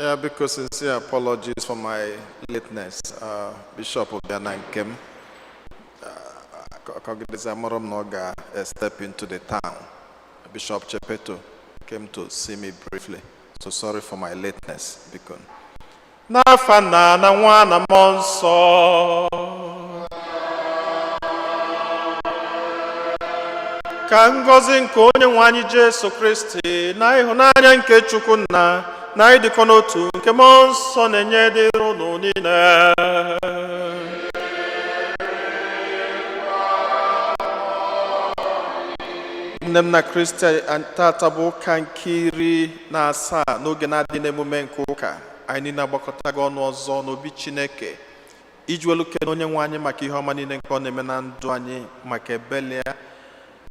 Yeah, because sincere apologies for my lateness. Bishop bịa na nke m. Kọgidezi amụrụ m na ọ ga-step into the town. Bishop Chepeto came to see me briefly. So sorry for my lateness, biko. N'afa Nna na Nwa na Mmụọ Nsọ. Ka ngọzi nke onye nwe anyị Jesu Kristi na ịhụnanya nke Chukwu Nna na ịdịkọ n'otu nke Mmụọ Nsọ na-enye dịrị unu niile. Nne m na Kristi, tata bụ ụka nke 17 n'oge na-adị n'emume nke ụka. Anyị niile agbakọtago ọnụ ọzọ n'obi Chineke iji welu kene onye nwe anyị maka ihe ọma niile nke ọ na-eme na ndụ anyị, maka ebele ya,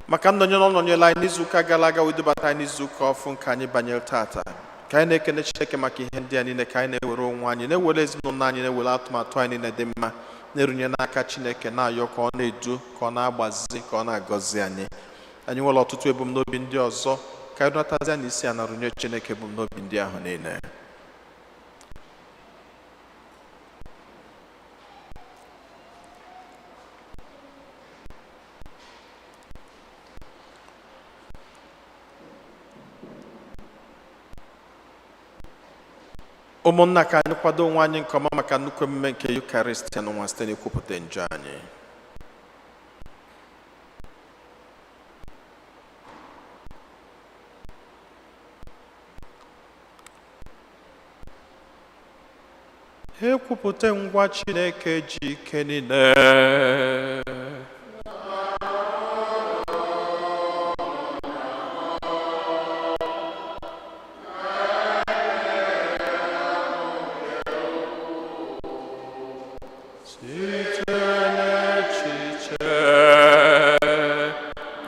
maka nnọnyere ọ nọnyere anyị n'izuụka gara aga wee dubata anyị n'izuụka ọfụ nke anyị banyere tata. Ka anyị na-ekene Chineke maka ihe ndị a niile, ka anyị na-ewere onwe anyị, na-ewere ezinụlọ anyị, na-ewere atụmatụ anyị niile dị mma na-erunye n'aka Chineke, na-ayọ ka ọ na-edu, ka ọ na-agbazi, ka ọ na-agọzi anyị. Anyị nwere ọtụtụ ebumnobi ndị ọzọ. Ka anyị natazie na isi a na-arụnye Chineke ebumnobi ndị ahụ niile. Ụmụnna, ka anyị kwado onwe anyị nke ọma maka nnukwu emume nke Yukaristia n'ụwa site n'ikwupụta njọ anyị. Ekwupụta ngwa Chineke ji ike niile. Site n'echiche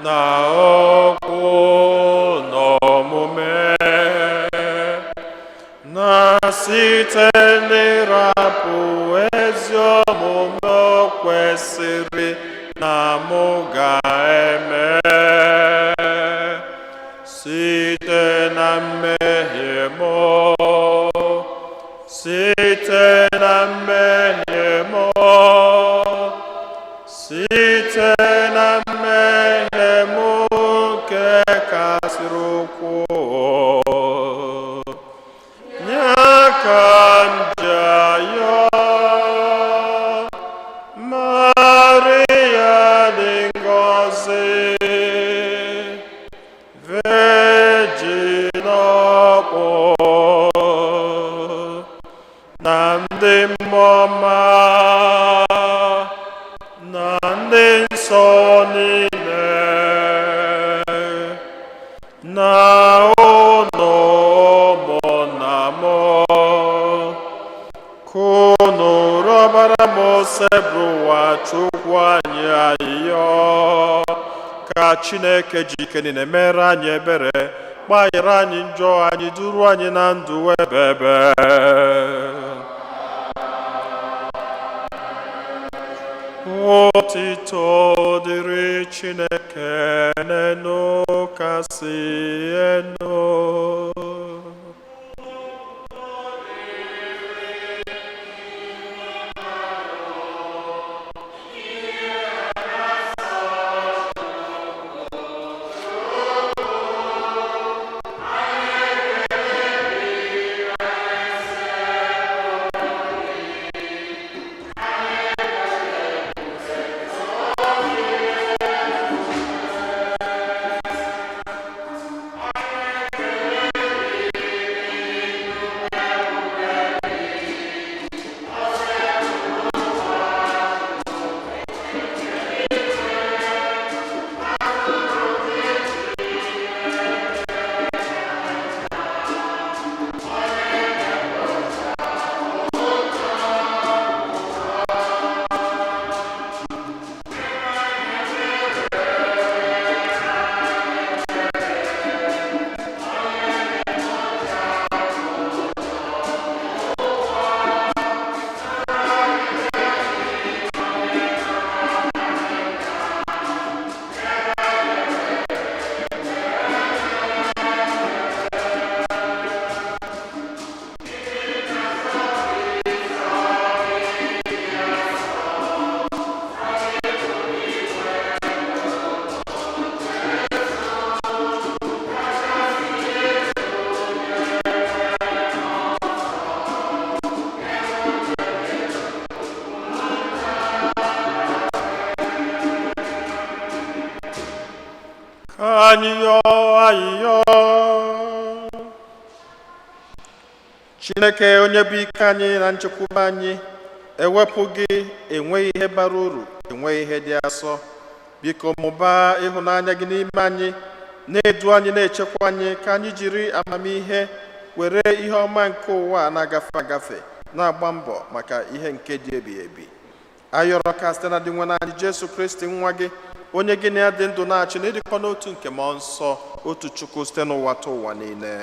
na okwu na omume na site n'ịrapụ ezi omume o kwesịrị na mụ ga-eme, site na mmehie m, site na mmehie m, site na mmehie m nke kasịrị ukwuu, nye ka m ji ayọ Maria dị ngọzi, Virgin ọkpọ na ndị mmụọ ọma na ndị nsọ niile na unu ụmụnna m, kunu rọbara m Osebụrụwa Chukwu anyị ayịyọ, ka Chineke ji ike niile mere anyị ebere, gbaghara anyị njọ anyị, duru anyị na ndụ ebebe. Otito dịrị Chineke n'enu kasị enu. Anyị yọọ ayịyọ. Chineke, onye bụ ike anyị na nchekwube anyị, ewepụ gị enweghị ihe bara uru, enweghị ihe dị asọ. Biko mụbaa ịhụnanya gị n'ime anyị, na-edu anyị, na-echekwa anyị, ka anyị jiri amamihe were ihe ọma nke ụwa a na-agafe agafe na-agba mbọ maka ihe nke dị ebighị ebi. Ayọrọ ka site na Dinwenụ anyị Jesu Kristi, nwa gị, onye gị na ya dị ndụ na-achị na ịdịkọ n'otu nke Mmụọ Nsọ, otu Chukwu, site n'ụwa ta ụwa niile.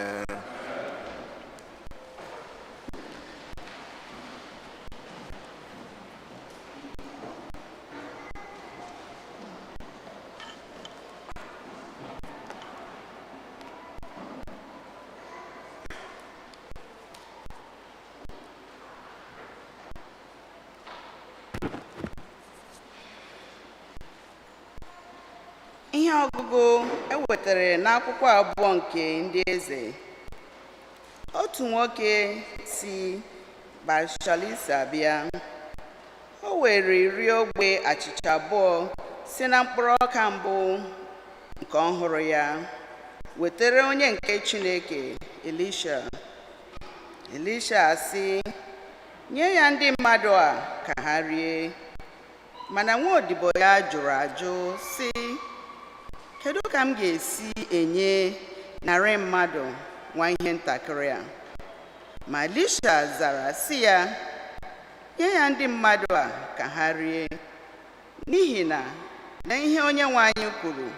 Ihe ọgụgụ e wetara n'akwụkwọ abụọ nke Ndị Eze. Otu nwoke si Baal-Shalisa bịa. O were 10 ogbe achịcha abụọ si na mkpụrụ ọka mbụ nke ọhụrụ ya wetara onye nke Chineke Elisha. Elisha asị, "Nye ya ndị mmadụ a ka ha rie." Mana nwa odibo ya jụrụ ajụ sị, "Kedu ka m ga-esi enye 100 mmadụ nwa ihe ntakịrị a?" Ma Elisha zara sị ya, "Nye ya ndị mmadụ a ka ha rie, n'ihi na lee ihe Onyenwe anyị kwuru,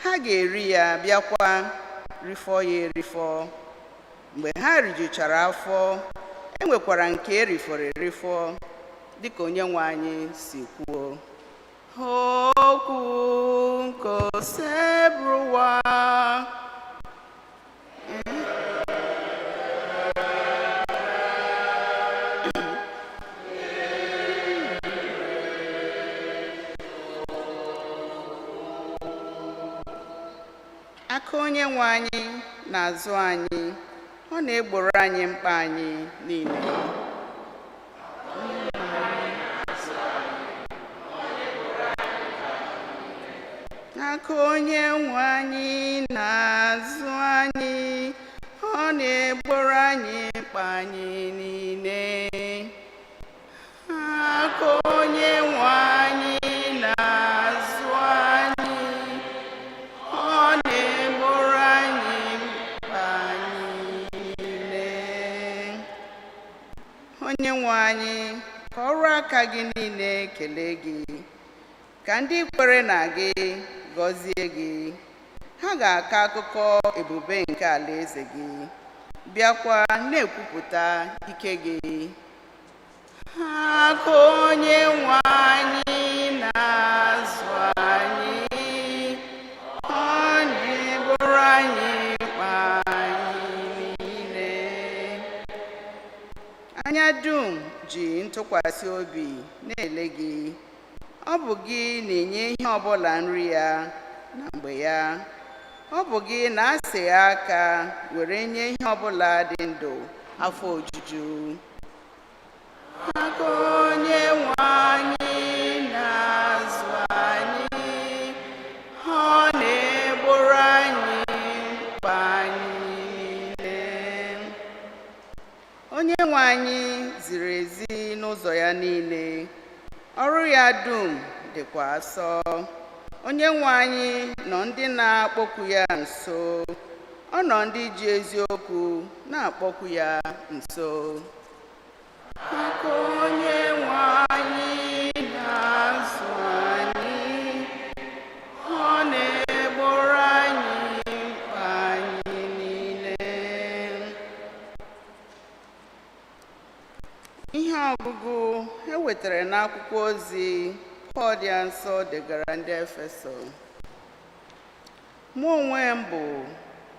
ha ga-eri ya bịakwa rifọ ya erifọ." Mgbe ha rijuchara afọ, e nwekwara nke erifọrọ erifọ, dịka Onyenwe anyị si kwuo. Okwu nke Osebụrụwa. Aka Onyenwe anyị na-azụ anyị, ọ na-egboro anyị mkpa anyị niile. Aka Onyenwe anyị na-azụ anyị, ọ na-egboro anyị mkpa anyị niile. Aka Onyenwe anyị na-azụ anyị, ọ na-egboro anyị mkpa anyị niile. Onyenwe anyị, ka ọrụ aka gị niile kelee gị, ka ndị kwere na gị gọzie gị. Ha ga-akọ akụkọ ebube nke alaeze gị, bịakwa na-ekwupụta ike gị. Aka Onyenwe anyị na-azụ anyị, ọ na-egboro anyị mkpa anyị niile. Anya dum ji ntụkwasị obi na-ele gị. Ọ bụ gị na-enye ihe ọbụla nri ya na mgbe ya. Ọ bụ gị na-asị aka were nye ihe ọbụla dị ndụ afọ ojuju. Aka Onyenwe anyị na-azụ anyị, ọ na-egboro anyị mkpa anyị niile. Onyenwe anyị ziri ezi n'ụzọ ya niile, ọrụ ya dum dịkwa asọ. Onyenwe anyị nọ ndị na-akpọku ya nso, ọ nọ ndị ji eziokwu na-akpọku ya nso. Aka Onyenwe anyị na-azụ anyị, ọ na-egboro anyị mkpa anyị niile. Ihe ọgụgụ e wetara n'akwụkwọ ozi Pọl dị nsọ degara ndị Efeso. Mụ onwe m bụ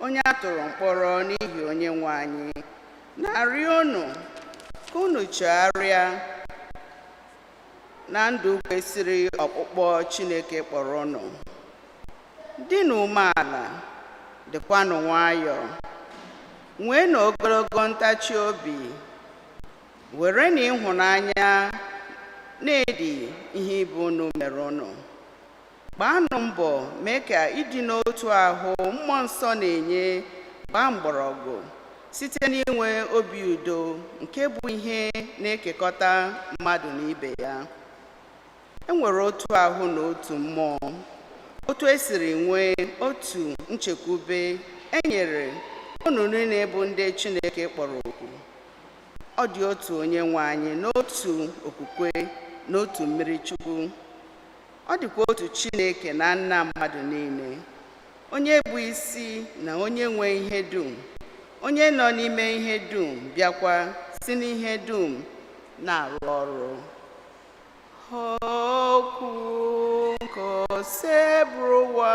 onye a tụrụ mkpọrọ n'ihi Onyenwe anyị, na-arịọ unu ka unu chegharịa na ndụ kwesịrị ọkpụkpọ Chineke kpọrọ unu. Dịnụ umeala, dịkwanụ nwayọọ, nweenụ ogologo ntachi obi, werenụ ịhụnanya na-edi ihe ibe unu mere unu. Gbaanụ mbọ mee ka ịdị n'otu ahụ Mmụọ Nsọ na-enye gbaa mgbọrọgwụ site n'inwe obi udo, nke bụ ihe na-ekekọta mmadụ na ibe ya. E nwere otu ahụ na otu mmụọ, otu esiri nwee otu nchekwube e nyere unu niile bụ ndị Chineke kpọrọ oku. Ọ dị otu Onye nwe anyị, n'otu okwukwe, n'otu mmiri Chukwu. Ọ dịkwa otu Chineke na Nna mmadụ niile, onye bụ isi na onye nwe ihe dum, onye nọ n'ime ihe dum, bịakwa si n'ihe dum na-arụ ọrụ. Okwu nke Osebụrụwa.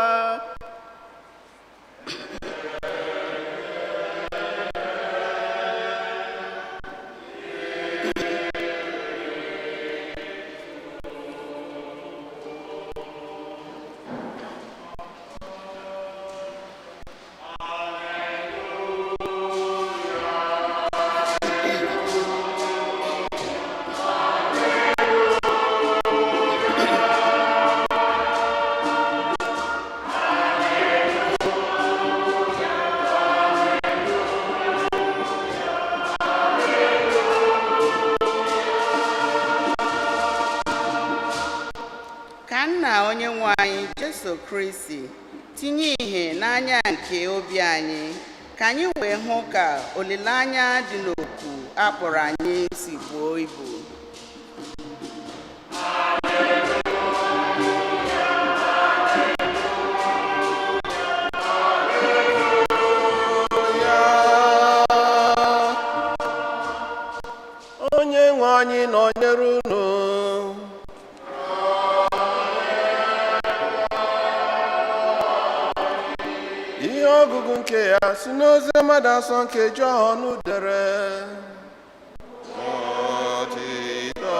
Ka Nna Onye nwe anyị Jesu Kristi tinye ìhè n'anya nke obi anyị, ka anyị wee hụ ka olileanya dị n'oku a kpọrọ anyị si buo ibu. Onye nwe anyị nọnyere unu. Ihe ọgụgụ nke ya si n'ozi mmadụ asọ nke Jọn dere. Otito.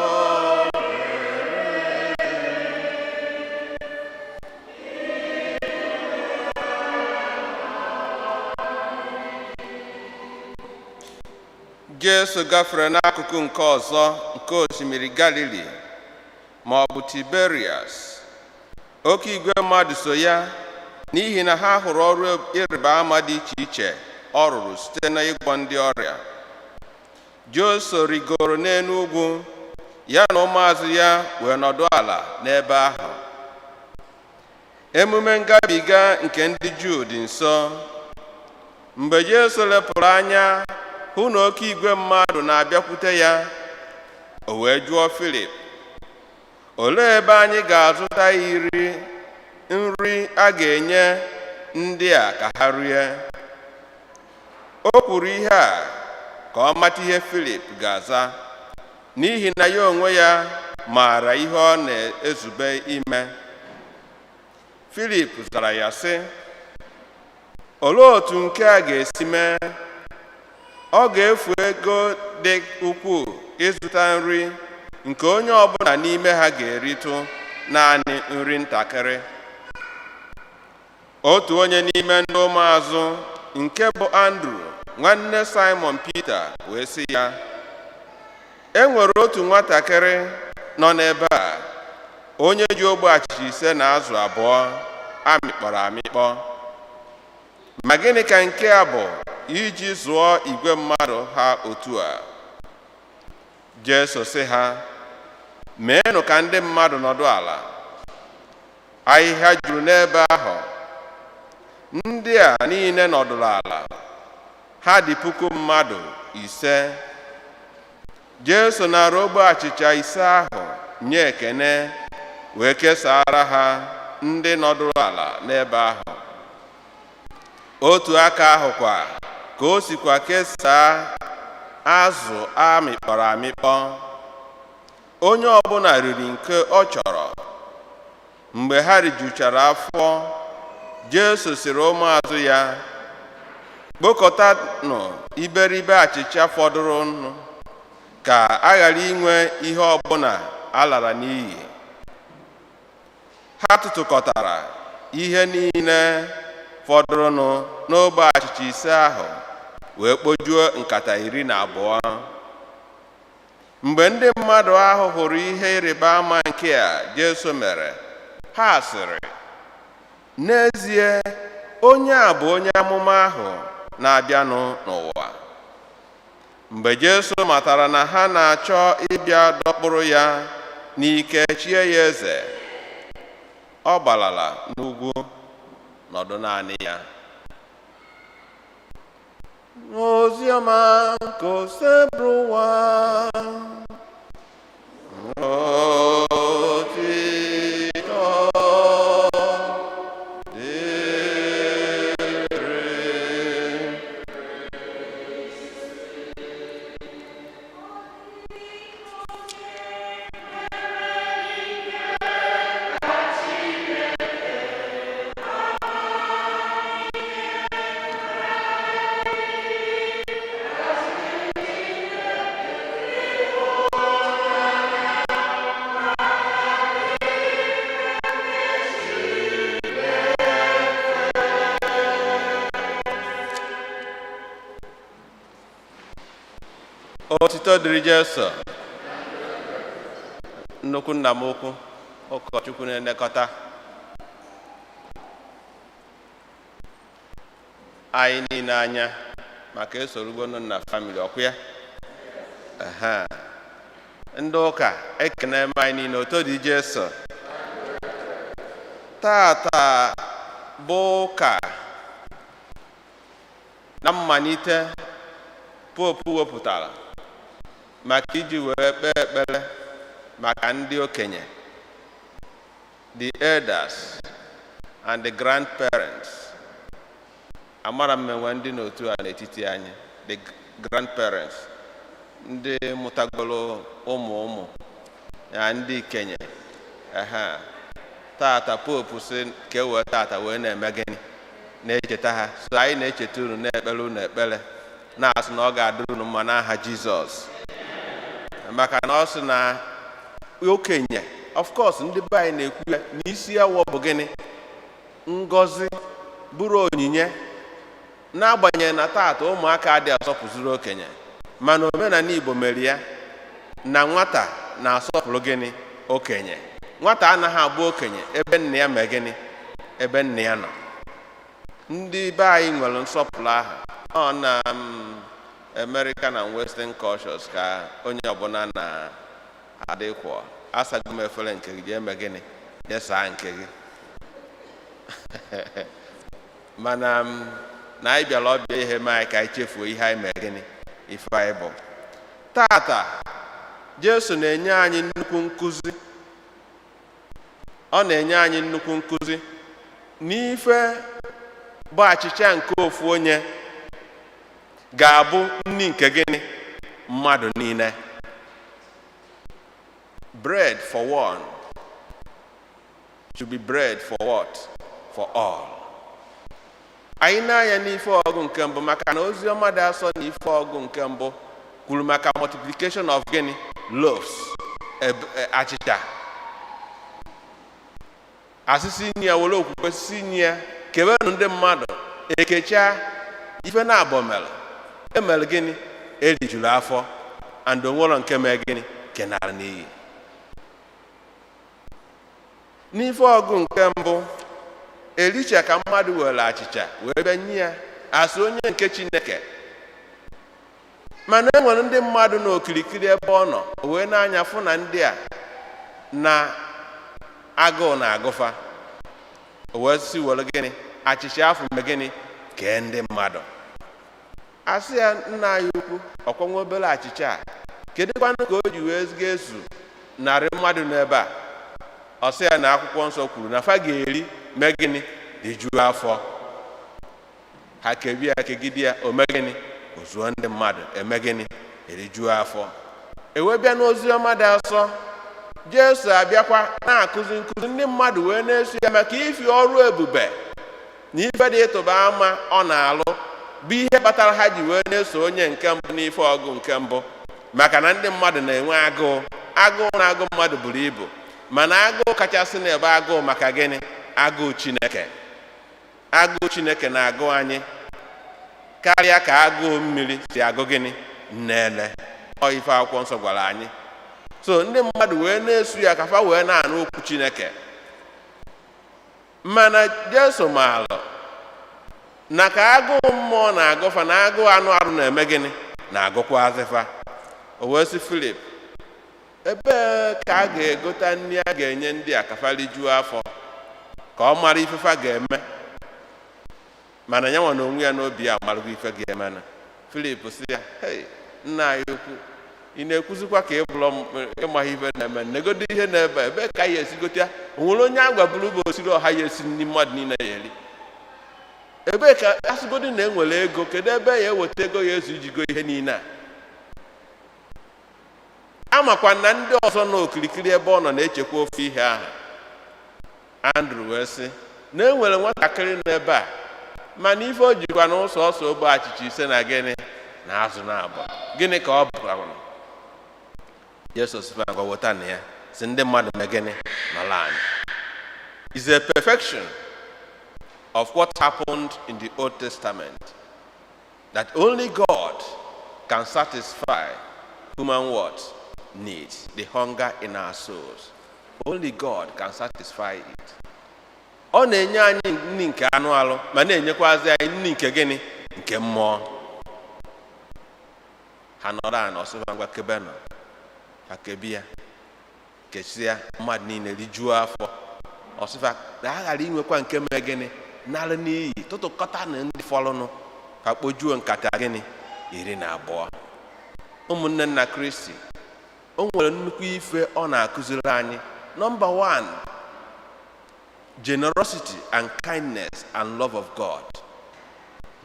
Jesu gafere n'akụkụ nke ọzọ nke osimiri Galili, ma ọ bụ Tiberias. Oke igwe mmadụ so ya, n'ihi na ha hụrụ ọrụ ịrịba ama dị iche iche ọ rụrụ site n'ịgwọ ndị ọrịa. Jesu rigoro n'elu ugwu, ya na ụmụazụ ya wee nọdụ ala n'ebe ahụ. Emume ngabiga nke ndị Juu dị nso. Mgbe Jesu lepụrụ anya hụ na oke igwe mmadụ na-abịakwute ya, o wee jụọ Filip, "Olee ebe anyị ga-azụta iri nri a ga-enye ndị a ka ha rie?" O kwuru ihe a ka ọ mata ihe Filip ga-aza, n'ihi na ya onwe ya maara ihe ọ na-ezube ime. Filip zara ya sị, "Olee otu nke a ga-esi mee? Ọ ga-efu ego dị ukwuu ịzụta nri nke onye ọbụla n'ime ha ga-eritụ naanị nri ntakịrị." Otu onye n'ime ndị ụmụazụ, nke bụ Andru, nwanne Simon Pita, wee sị ya, "E nwere otu nwatakịrị nọ n'ebe a, onye ji ogbe achịcha 5 na azụ 2 amịkpọrọ amịkpọ. Ma gịnị ka nke a bụ iji zụọ igwe mmadụ ha otu a?" Jesu sị ha, "Meenụ ka ndị mmadụ nọdụ ala." Ahịhịa juru n'ebe ahụ. Ndị a niile nọdụrụ ala. Ha dị 5,000. Jesu nara ogbe achịcha 5 ahụ, nye ekene, wee kesaara ha ndị nọdụrụ ala n'ebe ahụ. Otu aka ahụ kwa ka o sikwa kesaa azụ a mịkpọrọ amịkpọ. Onye ọbụla riri nke ọ chọrọ. Mgbe ha rijuchara afọ, Jesu sịrị ụmụazụ ya, "Kpokọtanụ iberibe achịcha fọdụrụnụ, ka a ghara inwe ihe ọbụla a lara n'iyi." Ha tụtụkọtara ihe niile fọdụrụnụ n'ogbe achịcha 5 ahụ, wee kpojuo nkata 12. Mgbe ndị mmadụ ahụ hụrụ ihe ịrịba ama nke a Jesu mere, ha sịrị, N'ezie, onye a bụ onye amụma ahụ na-abịanụ n'ụwa. Mgbe Jesu matara na ha na-achọ ịbịa dọkpụrụ ya n'ike chie ya eze, ọ gbalala n'ugwu nọdụ naanị ya. Oziọma nke Osebụrụwa. Otito dịrị. Otito dịrị Jesu. Nnukwu nna m ukwu, ụkọchukwu na-elekọta anyị niile anya maka esorugonu na family ọkụ ya. Aha. Ndị ụka, ekene m anyị niile. Otito dị Jesu. Tata bụ ụka na mmalite Popu wepụtara maka iji wee kpee ekpere maka ndị okenye, the elders and the grandparents. Amara m enwe ndị n'otu a n'etiti anyị, the grandparents, ndị mụtagoro ụmụ ụmụ ya, ndị ikenye. Ehe, tata Popu si ka e wee tata wee na-eme gịnị? Na-echeta ha. So anyị na-echeta unu, na-ekpere unu ekpere, na-asị na ọ ga-adịrị unu mma n'aha Jizọs, maka na ọ sị na okenye, of course, ndị be anyị na-ekwu ya na isi awọ bụ gịnị? Ngọzi, bụrụ onyinye. N'agbanyeghị na taata ụmụaka adịghị asọpụziri okenye, mana omenala Igbo mere ya na nwata na-asọpụrụ gịnị? Okenye. Nwata anaghị abụ okenye ebe nna ya mee gịnị? Ebe nna ya nọ. Ndị be anyị nwere nsọpụrụ ahụ. Ọ na American and Western cultures ka onye ọbụla na-adịkwọ asago m efere nke gị, jee mee gịnị? Jee saa nke gị. Mana na anyị bịara ọbịa ihe mee anyị ka anyị chefuo ihe anyị mee gịnị? Ife anyị bụ. Tata Jesu na-enye anyị nnukwu nkụzi. Ọ na-enye anyị nnukwu nkụzi n'ife bụ achịcha nke ofu onye ga-abụ nni nke gịnị? Mmadụ niile. Bread for one should be bread for what? For all. Anyị na-anya n'ife ọgụ nke mbụ, maka na ozi ọma dị asọ na ife ọgụ nke mbụ kwuru maka multiplication of gịnị? Loaves, achịcha. Asịsị nye ya, were okwukwe sisi nye ya, kebenụ ndị mmadụ, ekechaa ife na-abọ mere emere gịnị? Erijuru afọ, and onwero nke mee gịnị? Kenara n'iyi. N'ife ọgụ nke mbụ, Elisha ka mmadụ were achịcha wee bịa nye ya asị onye nke Chineke, mana e nwere ndị mmadụ n'okirikiri ebe ọ nọ. O wee na-anya fụ na ndị a na agụụ na-agụfa. O wee sị were gịnị? Achịcha afọ mee gịnị? Kee ndị mmadụ. Asị ya, nna anyị ukwu, ọkwa nwa obere achịcha a, kedụkwanụ ka o ji wee ga-ezu 100 mmadụ n'ebe a? Ọ sị ya na akwụkwọ nsọ kwuru na fa ga-eri mee gịnị? Rijuo afọ. Ha kebi ya, kegide ya, o mee gịnị? O zuo ndị mmadụ, eme gịnị? Erijuo afọ. Ewee bịa n'ozi ọma dị asọ, Jesu abịakwa na-akụzi nkụzi, ndị mmadụ wee na-eso ya maka ifi ọrụ ebube na ife dị ịtụba ama ọ na-alụ, bụ ihe kpatara ha ji wee na-eso onye nke mbụ n'ife ọgụ nke mbụ, maka na ndị mmadụ na-enwe agụụ. Agụụ na-agụ mmadụ buru ibu, mana agụụ kachasị na-ebe agụụ maka gịnị? Agụụ Chineke. Agụụ Chineke na-agụ anyị karịa ka agụụ mmiri si agụ gịnị? Nnele. Ọ ife akwụkwọ nsọ gwara anyị. So ndị mmadụ wee na-esu ya ka fa wee na-anụ okwu Chineke. Mana Jesu maalụ na ka agụụ mmụọ na-agụfa na agụụ anụ arụ na-eme gịnị? Na-agụkwa azịfa. O wee sị Filip, ebee ka a ga-egota nri a ga-enye ndị a ka fa rijuo afọ? Ka ọ mara ifefa ga-eme, mana ya nwa na onwe ya n'obi ya amarụgo ife ga-eme. Na Filip sị ya, "Hei, nna anyị ukwu, ị na-ekwuzikwa ka ị bụrụ ịmaghị ife na-eme? Negodo ihe na-ebe, ebe ka anyị esi gote ya? O nwere onye agwa bụrụ bụ osiri ọha ya esi nri mmadụ niile ya eri? Ebee ka asịgodo na enwere ego? Kedu ebe ya eweta ego ya ezu iji go ihe niile a?" Amakwa na ndị ọzọ nọ okirikiri ebe ọ nọ na-echekwa ofe ihe ahụ. Andrew wee sị na e nwere nwatakịrị nọ ebe a, mana ife o jikwa na ụsọ ọsọ ogbe achịcha 5 na gịnị na azụ na abụọ. Gịnị ka ọ bụrụ? Jesu sị, "Ngwa, weta." Na ya si ndị mmadụ mee gịnị? Nọrọ anyị. Is a perfection of what happened in the Old Testament, that only God can satisfy human what? Needs, the hunger in our souls. Only God can satisfy it. Ọ na-enye anyị nri nke anụ arụ, ma na-enyekwazi anyị nri nke gịnị? Nke mmụọ. Ha nọrọ ana, ọsịfa, "Ngwa, kebe nọ." Ha kebi ya, kesịa, mmadụ niile rijuo afọ. Ọsịfa na a ghara inwekwa nke mere gịnị? Nara n'iyi. Tụtụkọta na ndị fọrọnụ ka kpojuo nkata gịnị? 12. Ụmụnne nna Kristi, o nwere nnukwu ife ọ na-akụziri anyị. Number 1, generosity and kindness and love of God.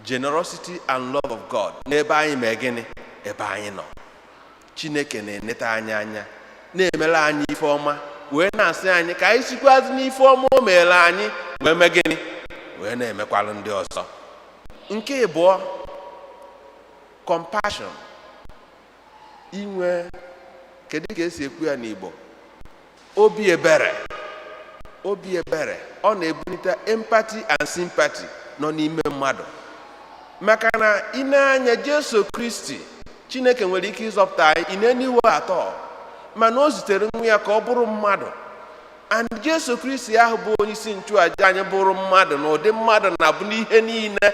Generosity and love of God n'ebe anyị mee gịnị? Ebe anyị nọ. Chineke na-eneta anyị anya, na-emere anyị ife ọma, wee na-asị anyị ka anyị sikwazi n'ife ọma o mere anyị wee mee gịnị? Wee na-emekwalụ ndị ọzọ. Nke ịbụọ, compassion, inwe, kedu ka esi ekwu ya n'Igbo? Obi ebere. Obi ebere, ọ na-ebulite empathy and sympathy nọ n'ime mmadụ, maka na ị na-anya Jesu Kristi, Chineke nwere ike ịzọpụta anyị in any way at all, mana o zitere nwa ya ka ọ bụrụ mmadụ. And Jesu Kristi ahụ bụ onye isi nchụaja anyị bụrụ mmadụ na ụdị mmadụ na-abụ n'ihe niile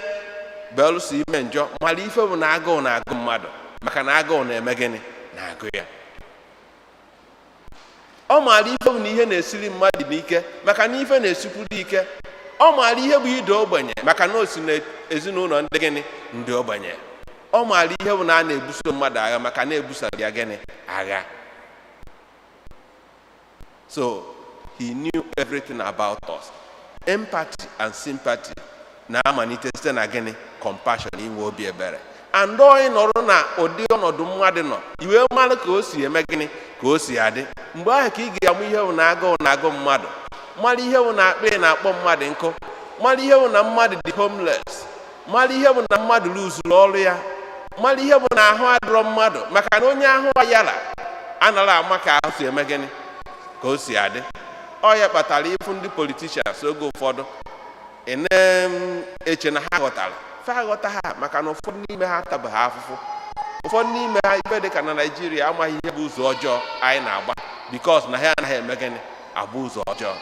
belụsọ ime njọ, mara ife bụ na agụụ na-agụ mmadụ, maka na agụụ na-eme gịnị? Na-agụ ya. Ọ maara ife bụ na ihe na-esiri mmadụ n'ike, maka na ife na-esikwuru ike. Ọ maara ihe bụ ide ogbenye, maka na o si n'ezinụlọ ndị gịnị? Ndị ogbenye. Ọ maara ihe bụ na a na-ebuso mmadụ agha, maka na ebusara ya gịnị? Agha. So he knew everything about us. Empathy and sympathy na-amalite site na gịnị? Compassion, inwe obi ebere. And onye nọrọ na ụdị ọnọdụ mmadụ nọ, iwee mara ka o si eme gịnị, ka o si adị, mgbe ahụ ka ị ga-amụ ihe bụ na agụụ na-agụ mmadụ, mara ihe bụ na akpịrị na-akpọ mmadụ nkụ, mara ihe bụ na mmadụ dị homeless, mara ihe bụ na mmadụ luzuru ọrụ ya, mara ihe bụ na ahụ adịrọ mmadụ, maka na onye ahụ yara anara ama ka ahụ si eme gịnị, ka o si adị. Ọ ya kpatara ịfụ ndị politicians oge ụfọdụ, ị na-eche na ha ghọtara fa, aghọta ha, maka na ụfọdụ n'ime ha atabeghị afụfụ. Ụfọdụ n'ime ha, ife dị ka na Naijiria, amaghị ihe bụ ụzọ ọjọọ anyị na-agba, because na ha anaghị eme gịnị? Agba ụzọ ọjọọ.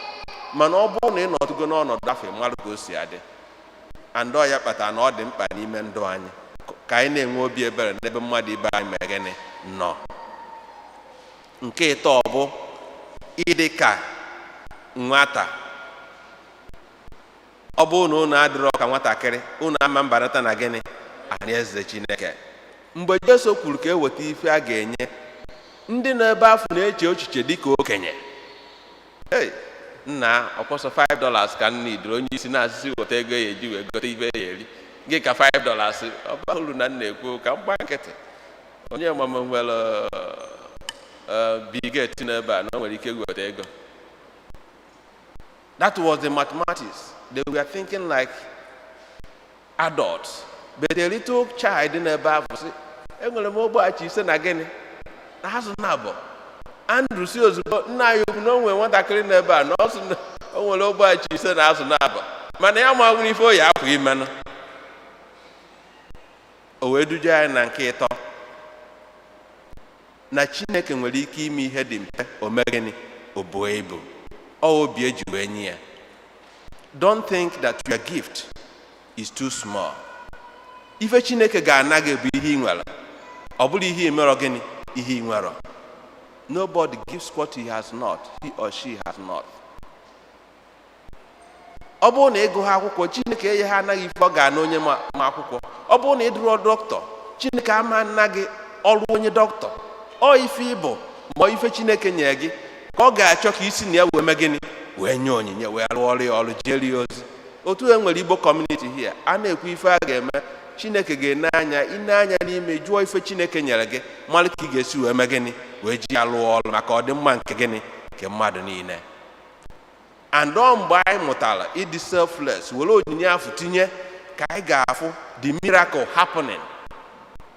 Mana ọ bụrụ na ị nọtụgo n'ọnọdụ afọ, mmadụ ka o si adị. And ọ ya kpatara na ọ dị mkpa n'ime ndụ anyị ka anyị na-enwe obi ebere n'ebe mmadụ ibe anyị mee gịnị? Nọ. Nke ịtọ bụ ịdị ka nwata. Ọ bụrụ na unu adịrọ ka nwatakịrị, unu ama mbanata na gịnị? Alaeze Chineke. Mgbe Jesu kwuru ka eweta ife a ga-enye ndị nọ ebe afọ, na-eche echiche dịka okenye. Hey, nna, ọkwọsọ $5 ka nna idoro onye isi na-asịsị weta ego ya eji wee gote ife ya eri gị ka $5. Ọ bara uru na nna ekwu ka m gba nkịtị. Onye mama nwere Bill Gates n'ebe a na o nwere ike weta ego. That was the mathematics. They were thinking like adults, but a little child n'ebe ahụ sị, "Enwere m ogbe achị 5 na gịnị? Na azụ na abụọ." Andrew si ozugbo, "Nna anyị ukwu, na o nwere nwatakịrị n'ebe a na ọ sị na o nwere ogbe achị 5 na azụ na abụọ," mana ya ma nwere ife o yi apụ imenụ. O wee duje anyị na nke ịtọ, na Chineke nwere ike ime ihe dị mpe, o mee gịnị? O buo ibu. Ọ obi eji wee nye ya. Don't think that your gift is too small. Ife Chineke ga-ana gị bụ ihe ị nwere, ọ bụrụ ihe ị merọ. Gịnị ihe ị nwere? Nobody gives what he has not, he or she has not. Ọ bụrụ na ịgụ ha akwụkwọ, Chineke enye ha anaghị ife ọ ga-ana onye ma akwụkwọ. Ọ bụrụ na ị dụrọ dọkịta, Chineke ama nna gị ọrụ onye dọkịta. Ọ ife ịbụ ma ife Chineke nye gị ka ọ ga-achọ ka isi na ya wee mee gịnị? Wee nye onyinye, wee rụọ ọrụ ya, ọrụ jeri ya ozi. Otu e nwere Igbo community here, a na-ekwu ife a ga-eme, Chineke ga-ene anya ine anya n'ime, jụọ ife Chineke nyere gị, mara ka ị ga-esi wee mee gịnị, wee ji ya lụọ ọrụ maka ọdịmma nke gịnị? Nke mmadụ niile. And ọ mgbe anyị mụtara ịdị selfless, were onyinye afụ tinye, ka anyị ga-afụ the miracle happening,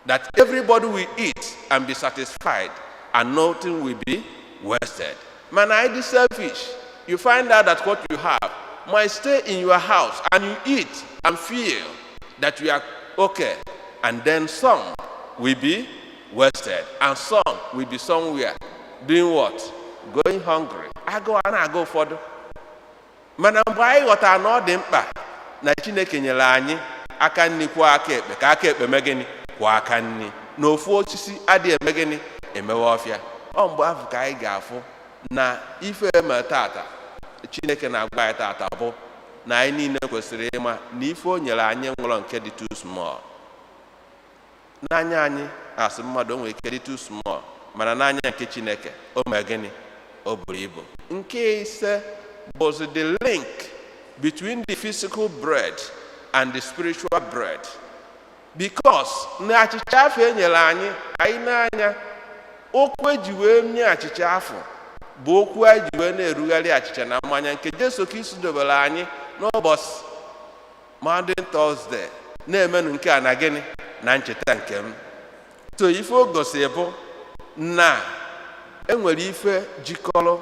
that everybody will eat and be satisfied and nothing will be wasted. Mana anyị dị selfish, you find out that what you have might stay in your house and you eat and feel that you are okay, and then some will be wasted and some will be somewhere doing what? Going hungry. Agụụ a na-aga ụfọdụ. Mana mgbe anyị ghọtara na ọ dị mkpa na Chineke nyere anyị aka nni kwụọ aka ekpe, ka aka ekpe mee gịnị? Kwụọ aka nni, na ofu osisi adịghị eme gịnị? Emewe ọfịa. Ọ mgbe ahụ ka anyị ga-afụ na ife eme tata, Chineke na-agwa anyị tata bụ na anyị niile kwesịrị ịma na ife o nyere anyị nwụrọ nke dị too small n'anya anyị. Asị mmadụ, o nwere ike dị too small, mana n'anya nke Chineke, o mee gịnị? O buru ibu. Nke ise bụzi the link between the physical bread and the spiritual bread, because na achịcha afọ e nyere anyị, anyị n'anya okwu eji wee nye achịcha afọ bụ okwu anyị ji wee na-erugharị achịcha na mmanya nke Jesu Kristi dobere anyị n'ụbọchị Maundy Thursday, na-emenụ nke a na gịnị? Na ncheta nke m. So ife o gosi bụ na enwere ife jikọrọ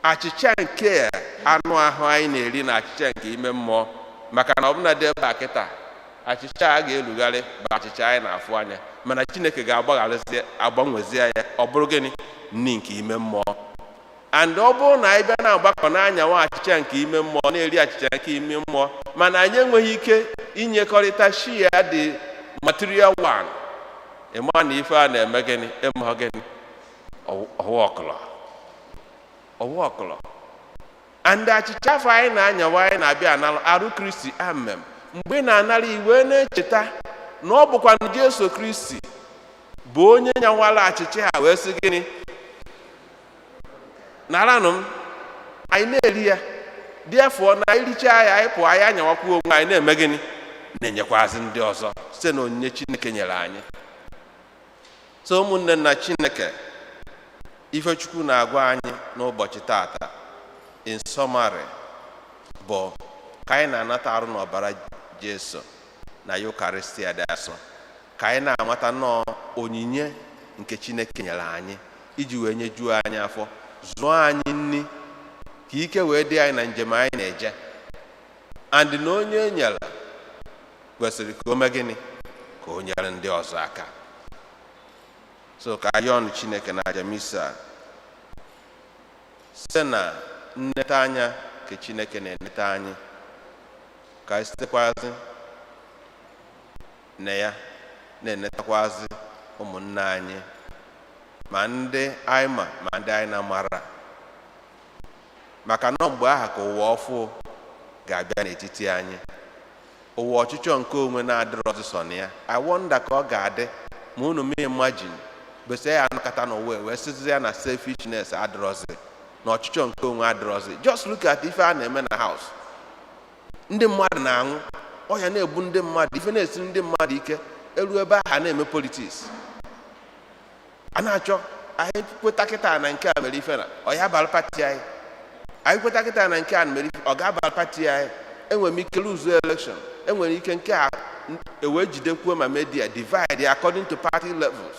achịcha nke anụ ahụ anyị na-eri na achịcha nke ime mmụọ, maka na ọbụna dị ebe a kịta, achịcha a ga-elugharị bụ achịcha anyị na-afụ anya, mana Chineke ga-agbagharịzi, agbanwezie ya, ọ bụrụ gịnị? Nni nke ime mmụọ. And ọ bụrụ na anyị bịa na-agbakọ n'anyanwụ achịcha nke ime mmụọ, na-eri achịcha nke ime mmụọ, mana anyị enweghị ike inyekọrịta share the material one, ịma na ife a na-eme gịnị? Ịma gịnị? Ọwụ ọkụlọ, ọwụ ọkụlọ. And achịcha afọ anyị na-anyawa, anyị na-abịa anara arụ Kristi amem. Mgbe ị na-anara, iwe na-echeta na ọ bụkwa na Jesu Kristi bụ onye nyawara achịcha a wee sị gịnị? Naranụ m. Anyị na-eri ya dị afọ na anyị richaa ya, anyị pụọ, anyị anyawakwu onwe anyị, na-eme gịnị? Na-enyekwazị ndị ọzọ site na onyinye Chineke nyere anyị. So ụmụnne na Chineke, ifechukwu na-agwa anyị n'ụbọchị tata, in summary, bụ ka anyị na-anata arụ n'ọbara Jesu na Eucharistia dị asọ, ka anyị na-amata nnọọ onyinye nke Chineke nyere anyị iji wee nyejuo anyị afọ, zụọ anyị nri, ka ike wee dị anyị na njem anyị na-eje. And na onye e nyere kwesịrị ka o mee gịnị? Ka o nyere ndị ọzọ aka. So ka anyị ọnụ Chineke na aja misa, site na nneta anya nke Chineke na-eneta anyị, ka anyị sitekwazi na ya na-enetakwazi ụmụnne anyị, ma ndị anyị ma, ma ndị anyị na-amara, maka na mgbe aha ka ụwa ọfụ ga-abịa n'etiti anyị, ụwa ọchịchọ nke onwe na-adịrọ ọsịsọ na ya. I wonder ka ọ ga-adị ma unu mee imagine bese ya anọkọta n'ụwa wee sịzi ya na selfishness adịrọzi, na ọchịchọ nke onwe adịrọzi. Just look at ife a na-eme na house. Ndị mmadụ na-anwụ, ọya na-egbu ndị mmadụ, ife na-esiri ndị mmadụ ike. Elu ebe ahụ a na-eme politics, a na-achọ anyị kweta kịta na nke a mere ife na ọ ya bara party anyị, anyị kweta kịta na nke a mere ife ọ ga-abara party anyị, enwere m ike lose election, enwere ike nke a ewee jidekwuo. Ma media divide according to party levels,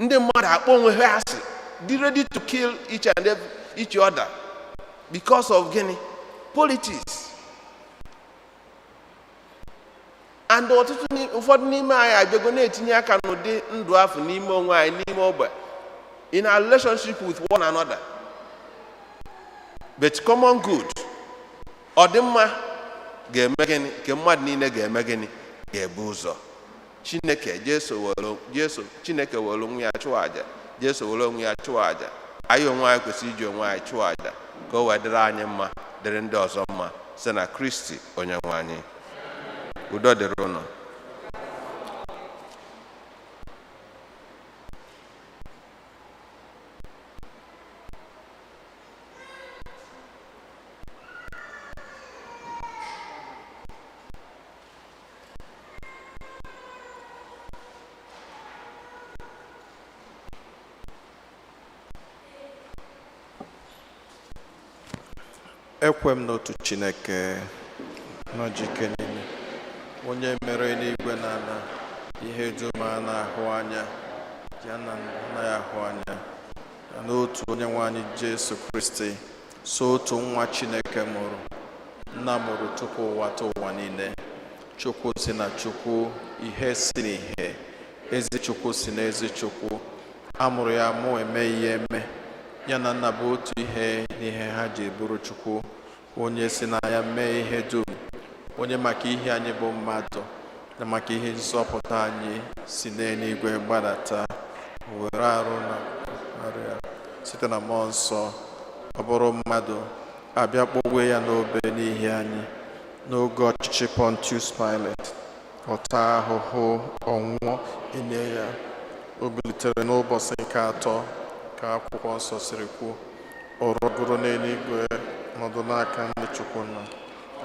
ndị mmadụ akpọ onwe ha asị, dị ready to kill each and every, each other because of gịnị? Politics. And ọtụtụ ụfọdụ n'ime anyị abịago na-etinye aka n'ụdị ndụ afọ n'ime onwe anyị, n'ime ogbe, in our relationship with one another. But common good Ọdịmma ga-eme gịnị? Nke mmadụ niile ga-eme gịnị? Ga-ebu ụzọ. Chineke, Jesu were, Jesu, Chineke were onwe ya chụọ àjà. Jesu were onwe ya chụọ àjà. Anyị onwe anyị kwesịrị iji onwe anyị chụọ àjà ka o wee dịrị anyị mma, dịrị ndị ọzọ mma, site na Kristi onye nwe anyị. Udo dịrị ụnụ. Ekwe m n'otu Chineke nọjike niile, onye mere eluigwe na ala, ihe dum a na-ahụ anya ya na anaghị ahụ anya, ya n'otu onye nwe anyị Jesu Kristi, so otu nwa Chineke mụrụ, nna mụrụ tupu ụwa ta ụwa niile, Chukwu si na Chukwu, ihe si n'ihe, ezi Chukwu si na ezi Chukwu, a mụrụ ya mụ eme ihe eme, ya na nna bụ otu ihe n'ihe ha ji bụrụ Chukwu, onye si na ya mee ihe dum, onye maka ihe anyị bụ mmadụ na maka ihe nzọpụta anyị si n'eluigwe gbadata, were arụ na arụ ya site na mmụọ nsọ, ọ bụrụ mmadụ, abịa kpọgbuo ya n'obe n'ihi anyị. N'oge ọchịchị Pontius Pilate, ọ taa ahụhụ, ọnwụọ, enye ya, o bilitere n'ụbọchị nke atọ ka akwụkwọ nsọ siri kwuo, ọ rọgoro n'eluigwe, nọdụ n'aka ndị Chukwu nna.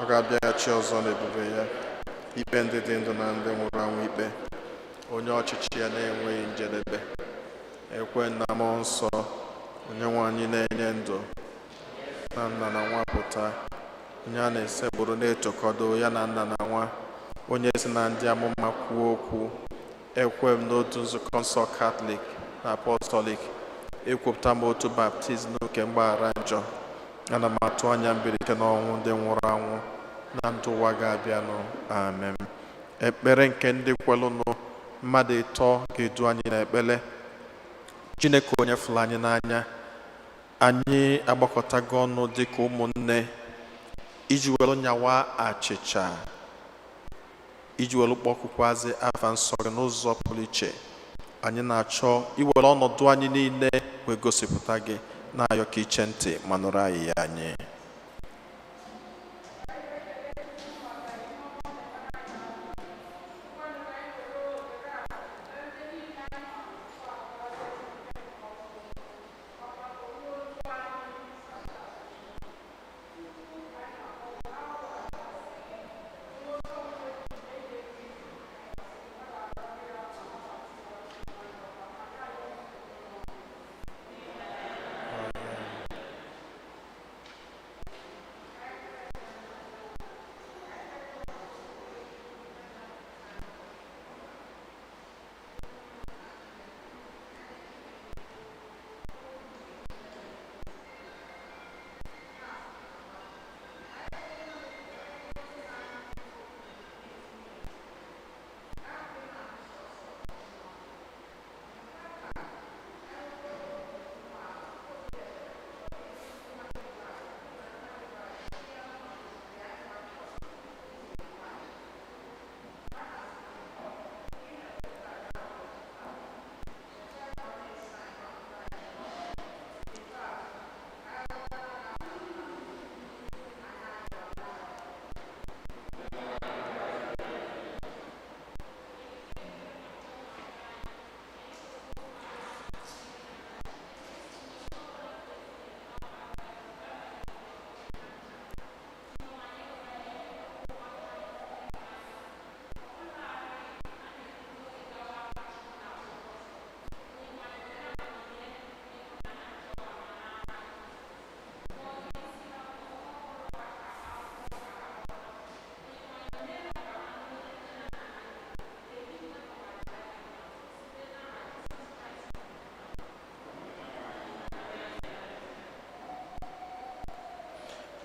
Ọ ga-abịaghachi ọzọ n'ebube ya, ikpe ndị dị ndụ na ndị nwụrụ anwụ ikpe, onye ọchịchị ya na-enweghị njedebe. Ekwe na mmụọ nsọ, onye nwe anyị na-enye ndụ, na nna na nwa pụta, onye a na-esekpụrụ na-etokọdo ya na nna na nwa, onye si na ndị amụma kwuo okwu. Ekwe m n'otu nzukọ nsọ Katọlik na Apọstọlik. Ekwupụta m otu baptizim nke mgbaghara njọ. Ana m atụ anya mbilite n'ọnwụ ndị nwụrụ anwụ na ndụ ụwa ga-abịanụ. Amen. Ekpere nke ndị kwelụnụ, mmadụ ịtọ ga-edu anyị n'ekpere. Chineke onye fụrụ anyị n'anya, anyị agbakọtago ọnụ dịka ụmụnne iji were nyawa achịcha, iji were kpọkwukwazi afa nsọ gị n'ụzọ pụrụ iche. Anyị na-achọ iwere ọnọdụ anyị niile wee gosipụta gị, na-ayọ ka iche ntị ma nụrụ anyị ya anyị.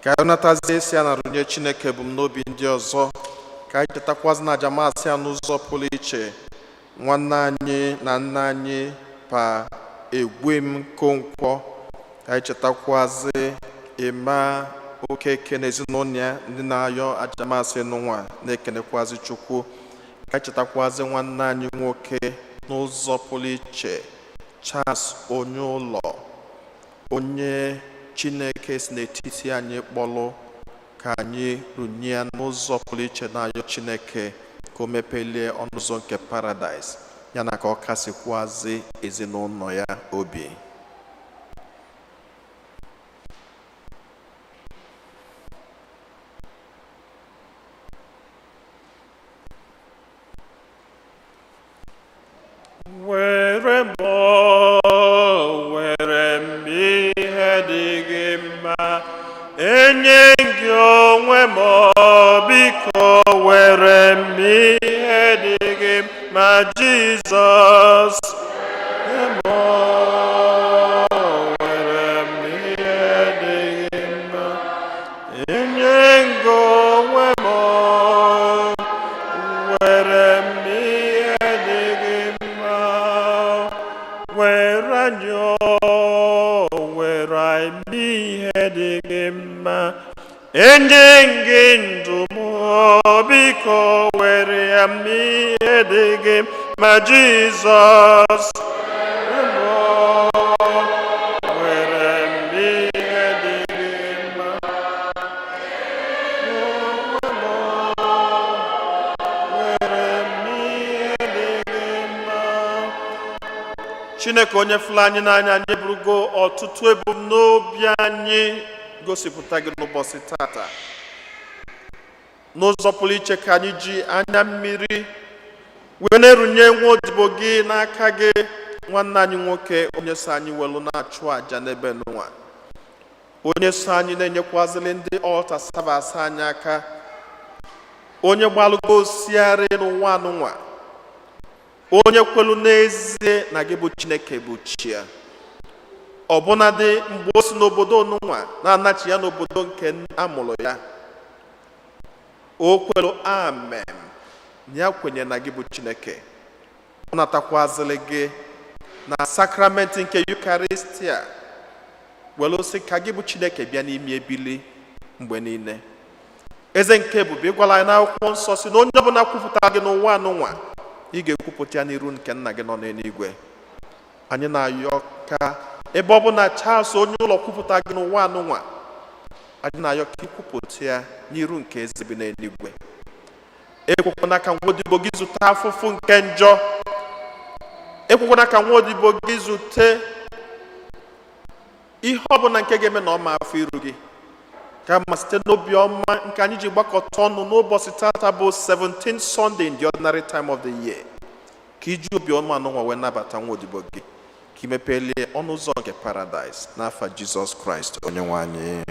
Ka anyị natazie esi a na-arụnye Chineke ebumnobi ndị ọzọ, ka anyị chetakwazi na aja maasị a n'ụzọ pụrụ iche nwanne anyị na nna anyị pa Egwem Konkwo, ka anyị chetakwazi Emma. Okeke na ezinụlọ ya, ndị na-ayọ ajamasị n'ụwa, na-ekenekwazi Chukwu. Ka chetakwazi nwanne anyị nwoke n'ụzọ pụrụ iche, Charles onye ụlọ, onye Chineke si n'etiti anyị kpọlụ, ka anyị runye ya n'ụzọ pụrụ iche, na-ayọ Chineke ka o mepelie ọnụ ụzọ nke paradaịs ya na ka ọ kasịkwazị ezinụlọ ya obi. Were m, were m ihe dị gị mma, enye gị onwe m, biko were m ihe dị gị mma, Jizọs. M, were m ihe dị gị mma, enye gị onwe m, were m ihe dị gị mma, were anyị o, were anyị ihe dị gị mma, enye gị ndụ m, biko were ya m ihe dị gị mma, Jizọs. Were m ihe dị gị mma, were m ihe dị gị mma. Chineke onye fụrụ anyị n'anya, anyị eburugo ọtụtụ ebumnobi anyị gosipụta gị n'ụbọchị tata n'ụzọ pụrụ iche. Ka anyị ji anya mmiri wee na-erunye nwa odibo gị n'aka gị, nwanne anyị nwoke, onye so anyị welu na-achụ àjà n'ebe n'ụwa, onye so anyị na-enyekwazili ndị altar servers anyị aka, onye gbalụgo osiarị n'ụwa anụnwa, onye kwelu n'ezie na gị bụ Chineke bụ chi ya, ọbụnadị mgbe o si n'obodo onunwa na-anachi ya n'obodo nke amụrụ ya, o kwelu amen na ya kwenye na gị bụ Chineke. Ọ natakwazịrị gị na sakramenti nke Yukaristia, welu sị ka gị bụ Chineke bịa n'ime ebili mgbe niile. Eze nke ebube, ịgwala anyị n'akwụkwọ nsọ si na onye ọbụla kwupụtara gị n'ụwa anụnwa, ị ga-ekwupụta ya n'iru nke nna gị nọ n'eluigwe. Anyị na-ayọ ka ebe ọ bụ na Charles onye ụlọ kwupụta gị n'ụwa anụnwa, anyị na-ayọ ka ikwupụta ya n'iru nke eze bi n'eluigwe. Ekwekwana ka nwa odibo gị zute afụfụ nke njọ. Ekwekwana ka nwa odibo gị zute ihe ọbụla nke ga-eme na ọ ma afọ iru gị, kama site n'obi ọma nke anyị ji gbakọta ọnụ n'ụbọchị tata bụ 17th Sunday in the ordinary time of the year, ka iji obi ọma anụnwa wee nabata nwa odibo gị, ka imepelie ọnụ ụzọ nke paradaịs, n'afa Jizọs Kraịst onye nwe anyị.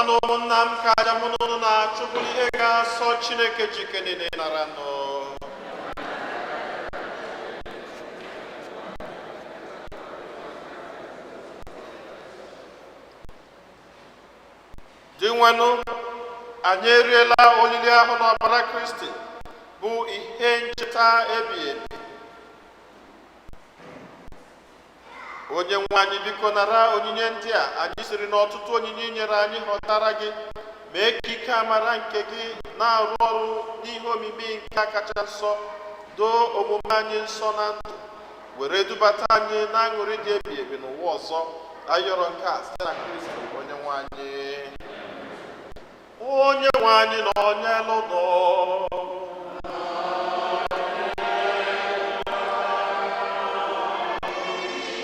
Na ụmụnna m, ka aja mụ na unu na-achụ bụrụ ihe ga-asọ Chineke jike niile nara nụ. Dinwenụ, anyị eriela olili ahụ n'ọbara Kristi bụ ihe ncheta ebighị ebi. Onye nwe anyị, biko nara onyinye ndị a anyị siri n'ọtụtụ onyinye i nyere anyị họtara gị. Mee ka ike amara nke gị na-arụ ọrụ n'ihe omimi nke a kacha nsọ, doo omume anyị nsọ na ndụ, were dubata anyị na aṅụrị dị ebighị ebi n'ụwa ọzọ. Ayọrọ nke a site na Kristi onye nwe anyị. Onye nwe anyị na onye lụnụ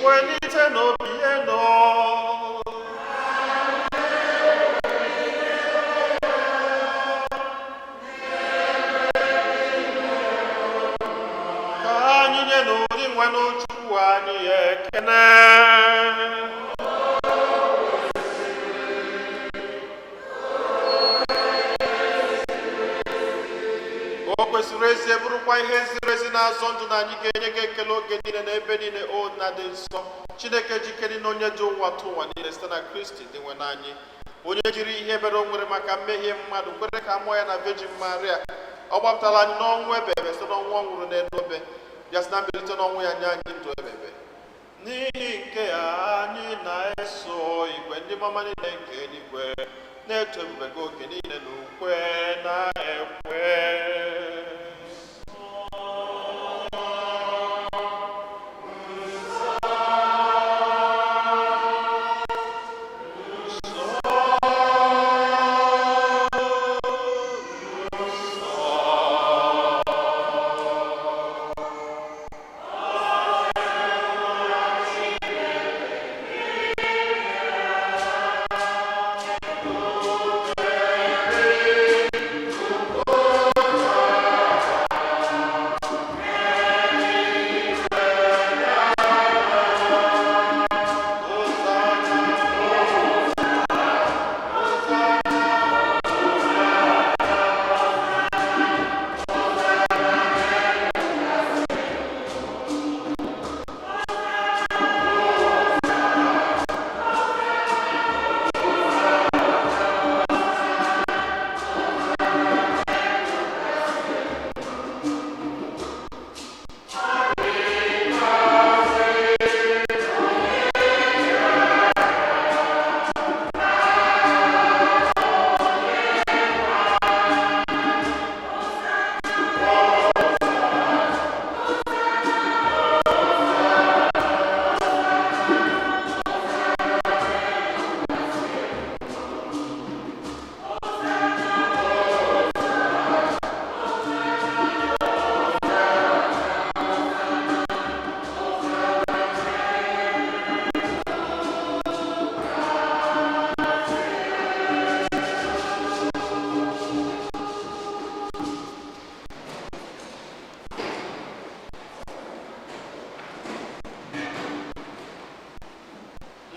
welite n'obi ihe nọ. Ka anyị nye n'ụdị nwenụ Chukwu anyị ekene. O kwesịrị ezie, bụrụkwa ihe ziri ezi na-azọ ndụ, na anyị ga-enye gị ekele oge niile na ebe niile, o Nna dị nsọ, Chineke jikere na onye dị ụwa tụ ụwa niile, site na Kristi dị nwe anyị, onye jiri ihe ebere o nwere maka mmehie mmadụ kwere ka a mụọ ya na Virgin Maria. Ọ gbapụtara anyị n'ọnwụ ebe ebe site n'ọnwụ ọ nwụrụ n'elu obe, bịa site na mbilite n'ọnwụ ya nye anyị ndụ ebe ebe. N'ihi nke a, anyị na-eso igwe ndị mama niile nke eluigwe na-eto ebube gị oge niile na ukwe na ekwe.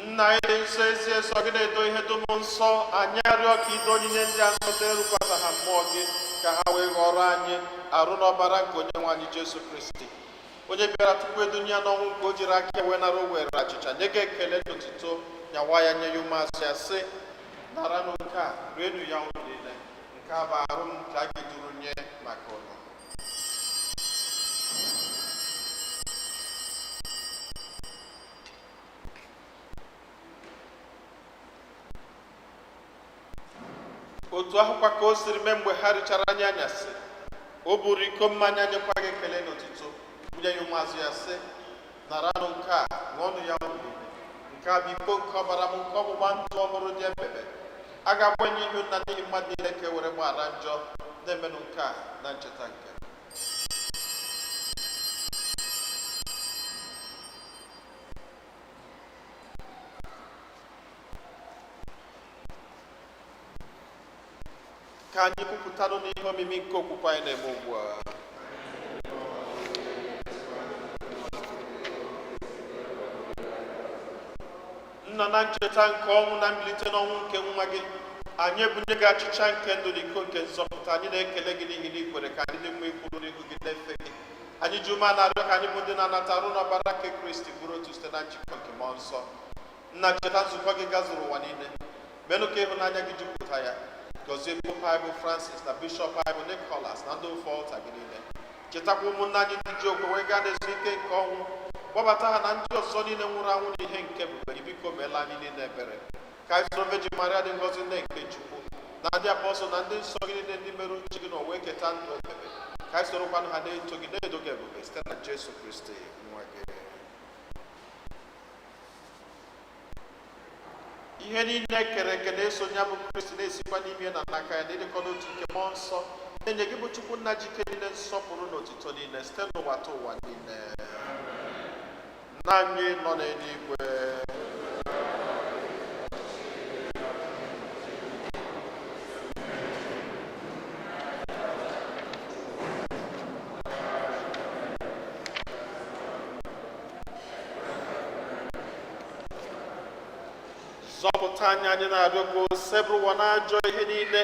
Nna anyị dị nsọ, ezi nsọ gị na-edo ihe dum nsọ, anyị arịọ ka ido onyinye ndị a nsọ site n'ịwụkwasị ha mmụọ gị, ka ha wee ghọrọ anyị arụ n'ọbara nke onye nwe anyị Jesu Kristi, onye bịara tupu edunye ya n'ọnwụ nke o jiri aka ya wee nara, o were achịcha nye gị ekele n'otito, nyawa ya, nye ya ụmụazụ ya, sị: "Naranụ nke a, rienụ ya unu niile. Nke a bụ arụ m nke a ga-eduru nye maka unu." Otu ahụkwa ka o siri mee mgbe ha richara nri anyasị, o buru iko mmanya, nyekwa gị ekele n'otito, bunye ya ụmụazụ ya, sị: "Naranụ nke a, ṅụọnụ ya unu niile. Nke a bụ iko nke ọbara m nke ọgbụgba ndụ ọhụrụ dị ebebe. A ga-agbanye ihu nna n'ihi mmadụ niile ka e were gbaghara njọ. Na-emenụ nke a na ncheta nke m." Ka anyị kwupụtanụ n'ihe omimi nke okwukwe anyị na-eme ugbu a. Nna, na ncheta nke ọnwụ na mbilite n'ọnwụ nke nwa gị, Anyị ebunye gị achịcha nke ndụ na iko nke nzọpụta. Anyị na-ekele gị n'ihi na i kwere ka anyị dị mma ikwuru n'ihu gị na-efe gị. Anyị ji ume na-arịọ ka anyị bụ ndị na-anata arụ n'ọbara nke Kristi bụrụ otu site na njikọ nke mmụọ nsọ. Nna, cheta nzukọ gị gazuru ụwa niile, menụ ka ịhụnanya gị jupụta ya. Gọzie Pope anyị bụ Francis na Bishọp anyị bụ Nicholas na ndị ofe ọlta gị niile. Chetakwa ụmụnna anyị ndị ji okwe wee gaa n'ezumike nke ọnwụ, kpọbata ha na ndị ọzọ niile nwụrụ anwụ n'ihe nke ebube gị. Biko meela anyị niile ebere, ka anyị soro Virgin Maria dị ngọzi, nne nke Chukwu, na ndị apọstọl na ndị nsọ gị niile, ndị mere uche gị n'ụwa eketa ndụ ebebe, ka anyị sorokwanụ ha na-eto gị, na-edo gị ebube, site na Jesu Kristi nwa gị. Ihe niile kere eke na-eso ya bụ Kristi, na-esikwa n'ime na n'aka ya, na ịdịkọ n'otu nke mmụọ nsọ, na-enye gị bụ Chukwu nna jike niile nsọpụrụ na otito niile site n'ụwa ta ụwa niile. Nna anyị nọ n'eluigwe. Zọpụta anyị, anyị na-arịọ gị, sebụrụ ụwa na ajọ ihe niile,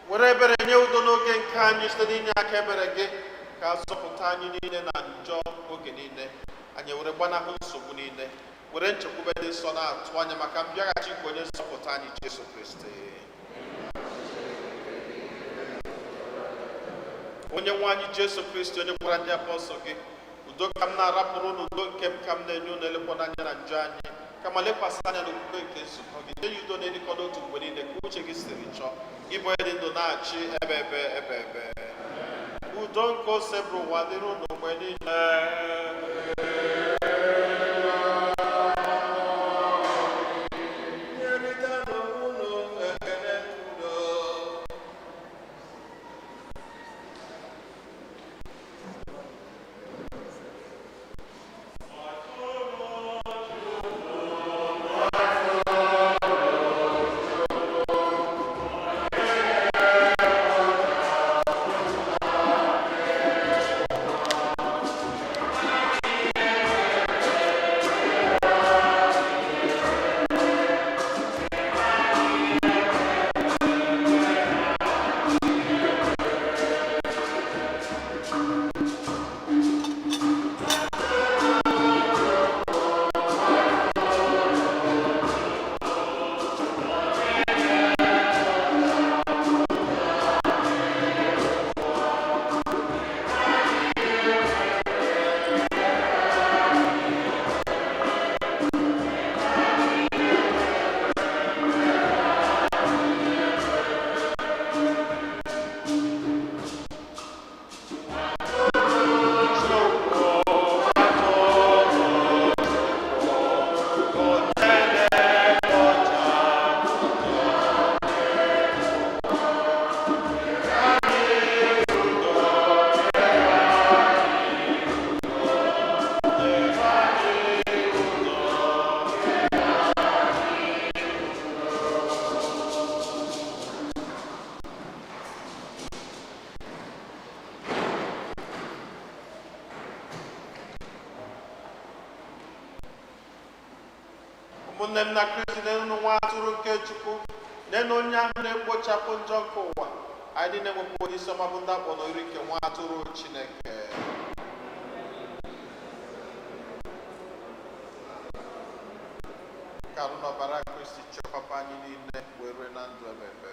were ebere nye udo n'oge nke anyị. Site n'inye aka ebere gị, ka a zọpụta anyị niile na njọ oge niile, anyị were gbanahụ nsogbu niile, were nchekwube dị nsọ na-atụ anya maka mbịaghachi nke onye nzọpụta anyị Jesu Kristi. Onye nwe anyị Jesu Kristi, onye gwara ndị apọstọl gị, "Udo ka m na-arapụrụ unu, udo nke m ka m na-enye unu, elekwana anya na njọ anyị, kama lekwasị anya n'okwukwe nke nzukọ gị, nye ya udo na ịdịkọ n'otu mgbe niile ka uche gị siri chọọ, ịbụ onye dị ndụ na-achị ebe ebe ebe ebe." Udo nke ose bụrụ ụwa dịrị unu mgbe niile. Nyerịtanụ unu ekele udo. Ụmụnne m na Kristi, nenu nwa atụrụ nke Chukwu, nenu onye ahụ na-ekpochapụ njọ nke ụwa. Anyị niile nwekwa onye isi ọma bụ ndị akpọ n'oriri nke nwa atụrụ Chineke. Ka arụ na ọbara Kristi chekwaba anyị niile wee rue na ndụ ebebe.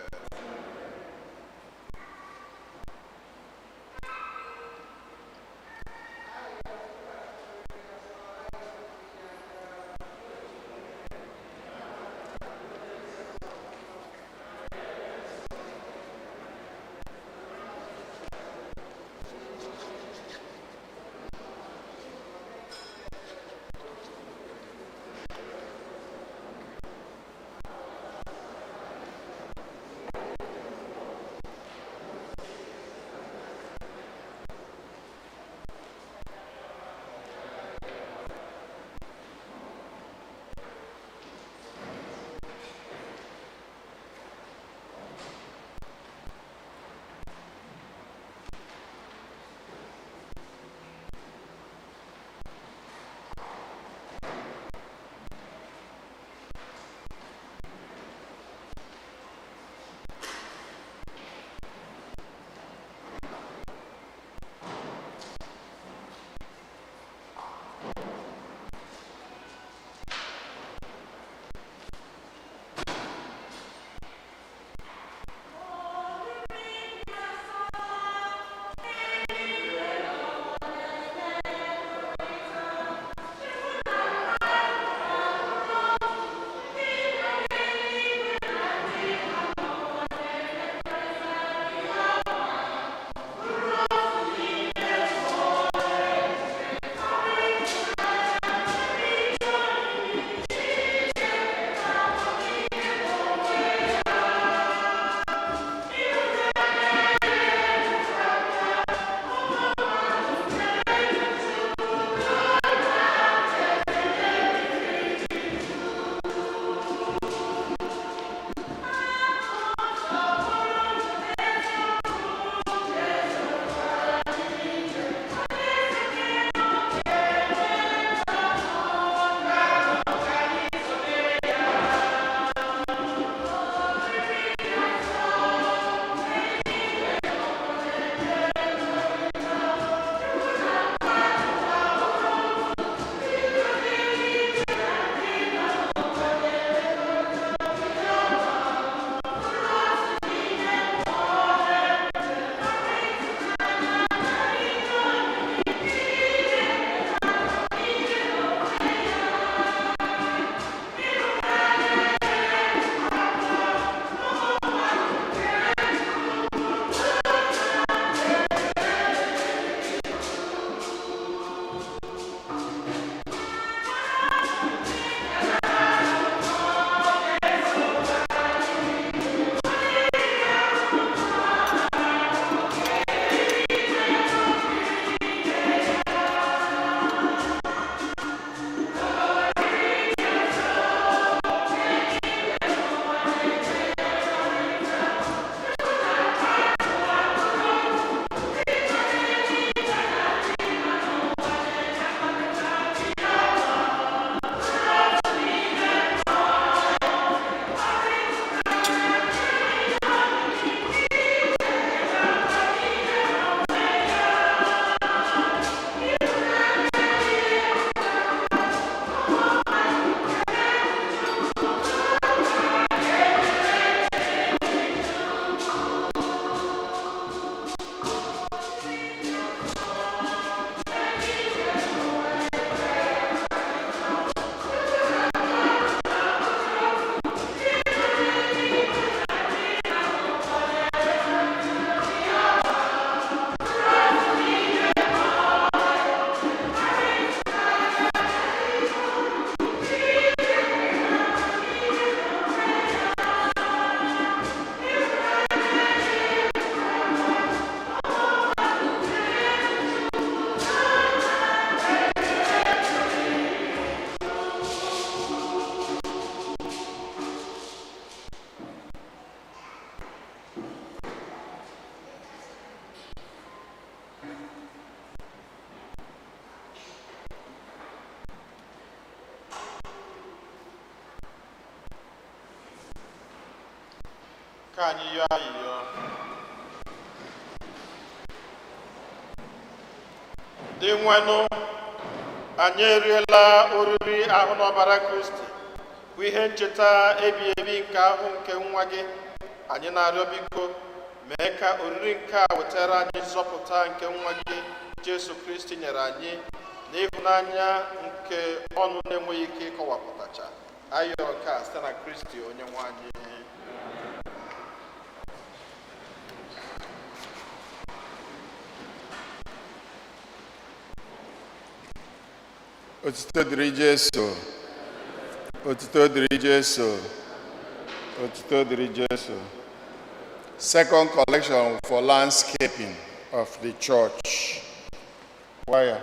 Ka anyị yọọ ayịyọ. Dinwenụ, anyị eriela oriri ahụ n'ọbara Kristi, bụ ihe ncheta ebighị ebi nke ahụ nke nwa gị. Anyị na-arịọ, biko mee ka oriri nke a wetara anyị nzọpụta nke nwa gị Jesu Kristi nyere anyị n'ịhụnanya nke ọnụ na-enweghị ike ịkọwapụtacha. Anyị yọrọ nke a site na Kristi onye nwe anyị. Otuto dịrị Jesu. Otuto dịrị Jesu. Otuto dịrị Jesu. Second collection for landscaping of the church. Choir.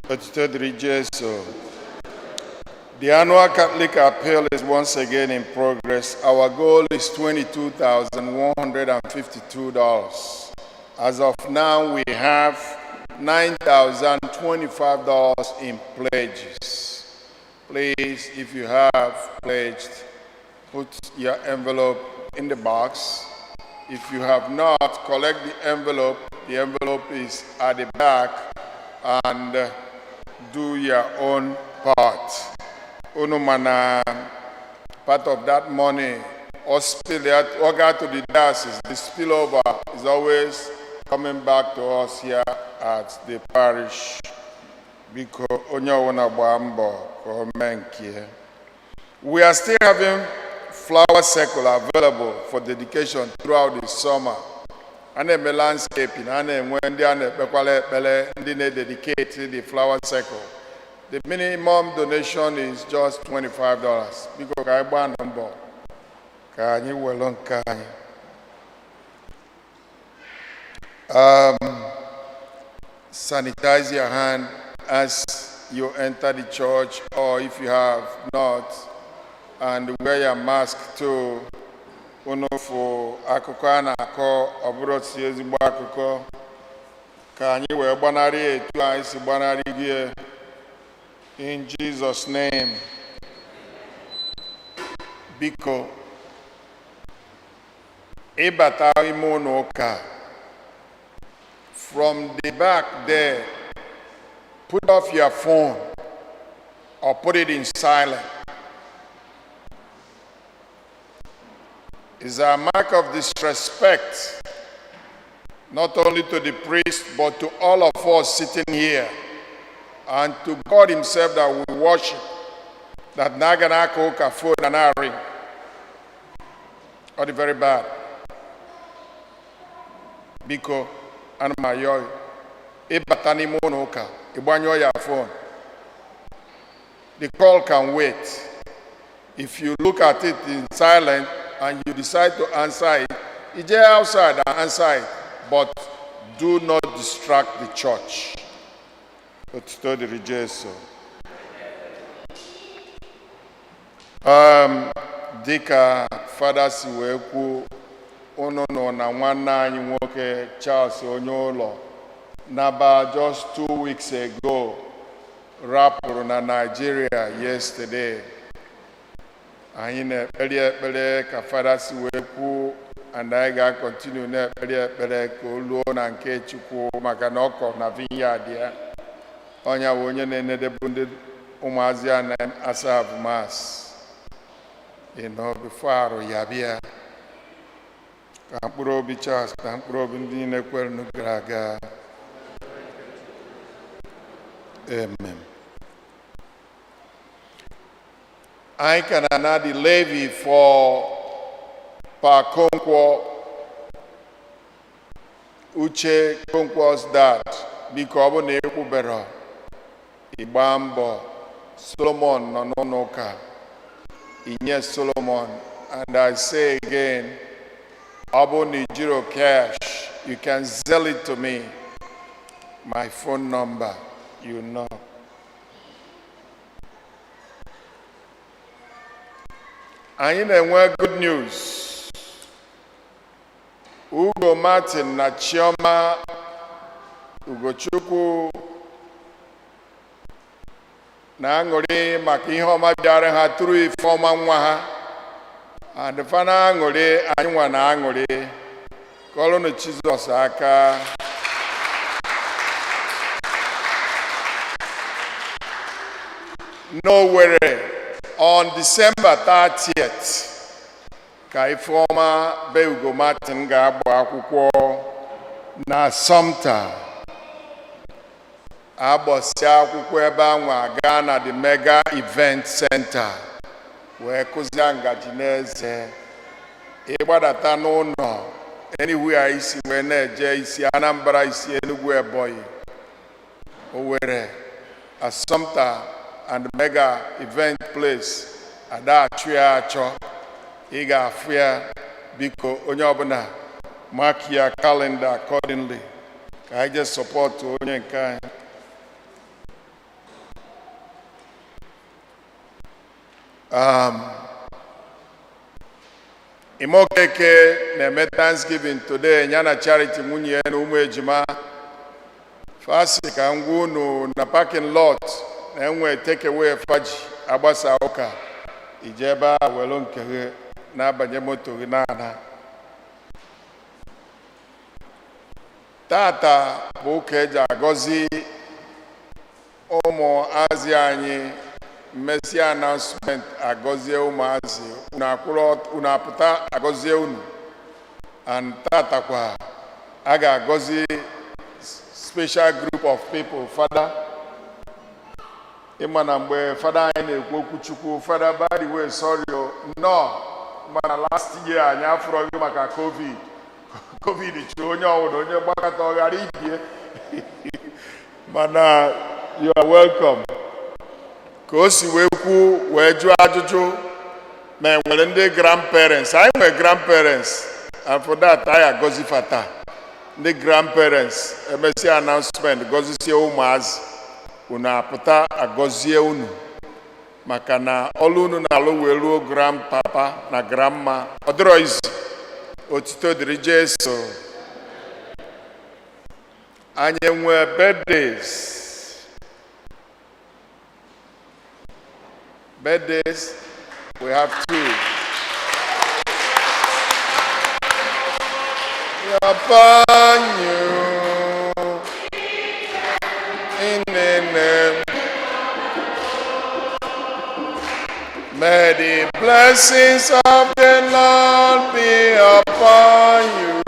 Otuto dịrị Jesu. The annual Catholic Appeal is once again in progress. Our goal is $22,152. As of now, we have $9,025 in pledges. Please, if you have pledged, put your envelope in the box. If you have not, collect the envelope. The envelope is at the back and do your own part. Unu mana part of that money or spill it or got to the diocese, the spillover is always coming back to us here at the parish. Biko, onye ọbụla gbaa mbọ ka o mee nke ya. We are still having flower circle available for dedication throughout the summer. A na-eme landscaping, a na-enwe ndị a na-ekpekwala ekpere, ndị na-dedicate the flower circle. The minimum donation is just $25. Biko, ka anyị gbaa mbọ ka anyị welu nke anyị. Sanitize your hand as you enter the church, or if you have not, and wear your mask too. Unu fụ akụkọ a na-akọ, ọ bụrụ si ezigbo akụkọ, ka anyị wee gbanarị etu anyị si gbanarị gị. In Jesus' name. Biko, ịbata ime ụlọ ụka, from the back there, put off your phone or put it in silent. It's a mark of disrespect, not only to the priest, but to all of us sitting here, and to God Himself that we worship, that na-aga ụka phone and ring. Ọ dị very bad. Biko, ana m ayọ gị, ịbata n'ime ụlọ ụka, ịgbanyụọ ya phone. The call can wait. If you look at it in silence and you decide to answer it, you jee outside and answer it, but do not distract the church. Otuto dịrị Jesu. Dịka fada si wee kwu, unu nọ na nwanne anyị nwoke Charles onye ụlọ naba just 2 weeks ago, rapụrụ na Nigeria yesterday. Anyị na-ekpere ekpere ka fada si wee kwu, and anyị ga-continue na-ekpere ekpere ka o luo na nke Chukwu, maka na ọ kọ na vineyard ya. Ọnya bụ onye na-enedebu ndị ụmụazị a na-asa mass. Before arụ ya bịa, ka mkpụrụ obi Charles na mkpụrụ obi ndị niile kwere gara aga. Amen. Anyị ka na-ana the levy for Pa Konkwo, Uche Konkwo's dad. Biko, ọ bụ na ekwubero, ịgba mbọ. Solomon nọ n'ụlọ ụka, inye Solomon. And I say again, ọ bụ na ijiro cash, you can sell it to me. My phone number. Anyị na-enwe good news. Ugo Martin na Chioma Ugochukwu na-aṅụrị maka ihe ọma bịara ha tụrụ Ifeọma nwa ha, and fa na-aṅụrị, anyị nwa na-aṅụrị. Kọlụnụ Jizọs aka. N'Owerri on December 30th ka Ifeọma be Ugo Martin ga-agba akwụkwọ na Sumter. Agbọsịa akwụkwọ ebe anwa, gaa na the Mega Event Center wee kụzie ngaji n'eze. Ịgbadata n'ụlọ, anywhere isi wee na-eje, isi Anambra, isi Enugu, Ebonyi, Owerri, Assumpta and Mega Event Place, ada achụ ya achọ, ị ga-afụ ya. Biko, onye ọbụla mark ya calendar accordingly ka anyị jee support onye nke anyị. Imokeke na-eme Thanksgiving today, ya na Charity nwunye ya na ụmụ ejima. Fasi ka ngwa unu na parking lot na-enwe takeaway faji agbasa ụka. Ije ebe a welu nke gị na-abanye moto gị na-ana. Tata bụ ụka eji agọzi ụmụazị anyị. Mmesi announcement, agọzie ụmụazị unu, akwụrụ unu apụta, agọzie unu. And tata kwa a ga-agọzi special group of people. Fada, ịma na mgbe fada anyị na-ekwu okwu Chukwu, fada, by the way, sorry o, nnọọ, mana last year anyị afụrọ gị maka COVID. COVID chụrụ onye ọbụla, onye gbakọta ọ ghara ibie, mana you are welcome. Ka o si wee kwu wee jụọ ajụjụ ma e nwere ndị grandparents. Anyị nwere grandparents, and for that anyị agọzi fata ndị grandparents. Emesịa announcement, gọzisie ụmụazị unu, apụta agọzie unu, maka na ọlụ unu na-alụ wee ruo grandpapa na grandma, ọ dịrọ izu. Otito dịrị Jesu. Anyị enwe birthdays. Birthdays, we have two. Upon you in the name. May the blessings of the Lord be upon you.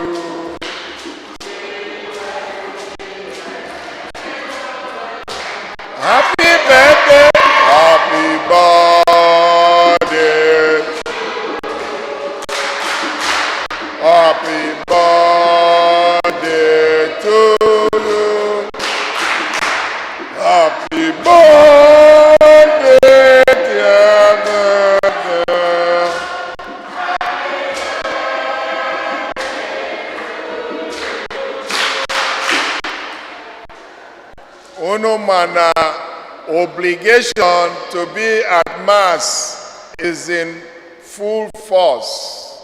Happy birthday, happy birthday, happy birthday to you. Happy birthday, dear birthday. Unu mana obligation to be at Mass is in full force.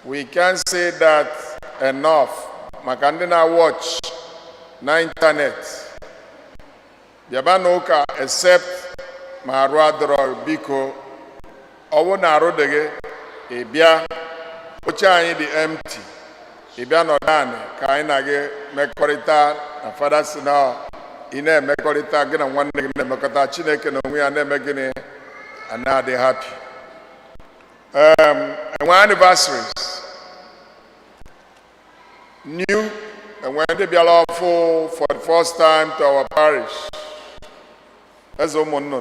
We can't say that enough. Maka ndị na-watch na internet, bịaba n'ụka except ma arụ adịrọ. Biko, ọwụ na arụ dị gị, ị bịa. Oche anyị dị empty. Ị bịa nọdụ anị ka anyị na gị mekọrịta. Na fada si na ị na-emekọrịta, gị na nwanne gị na-emekọta, Chineke na onwe ya na-eme gịnị? A na-adị happy. Enwe anniversaries. New, enwe ndị bịara ọfụ for the first time to our parish. Eze ụmụ nnụnụ.